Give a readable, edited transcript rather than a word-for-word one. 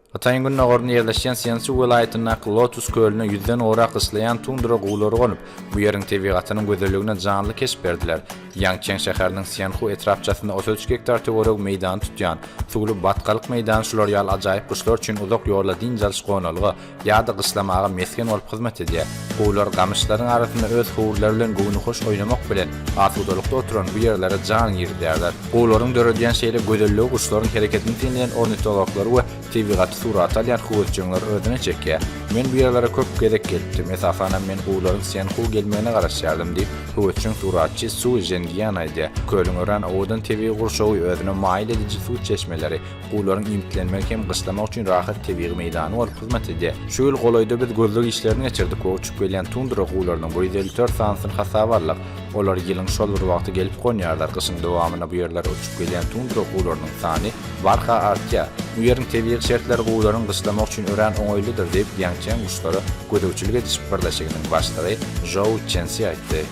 Hytaýyň gündogarynda ýerleşýän Sýansu welaýatyndaky Lotus kölüne ýüzden gowrak gyşlaýan tundra guwlary gonup, bu ýeriň tebigatynyň gözelligine janly keşp berdiler. Ýangçeng şäheriniň Sýanhu etrapçasynda 33 gektar töweregi meýdany tutýan suwly batgalyk meýdany şular ýaly ajaýyp guşlar üçin uzak ýolda dynç alyş gonalga ýa-da gyşlamaga mesgen bolup hyzmat edýär. Guwlar gamyşlaryň arasynda öz höwürleri bilen göwnühoş oýnamak bilen, asudalykda oturan bu ýerlere jan girizýärler. Guwlaryň döredýän şeýle gözelligi guşlaryň hereketini synlaýan ornitologlary we tebigaty surata alýan höwesjeňleri özüne çekýär. Men bu ýerlere köp gezek gelipdim, esasanam men guwlaryň Sýanhu gelmegine garaşýardym, diýip, höwesjeň suratçy Su Žengian aýdýar. Kölüň örän owadan tebigy gurşawy, özüne maýyl ediji suw çeşmeleri, Guwlaryň iýmitlenmegi hem gyşlamak üçin rahat tebigy meýdany bolup hyzmat edýär. Şu ýyl golaýda biz gözleg işlerini geçirdik we uçup gelýän tundra guwlarynyň 154 sanysyny hasaba aldyk. Olar ýylyň şol bir wagty gelip gonýarlar, gyşyň dowamynda bu ýerlere uçup gelýän tundra guwlarynyň sany barha artýar. Bu ýeriň tebigy şertleri guwlaryň gyşlamagy üçin örän oňaýlydyr, diýip, Ýangçeng guşlara gözegçilik ediş birleşiginiň başlygy Žou Çensi aýtdy.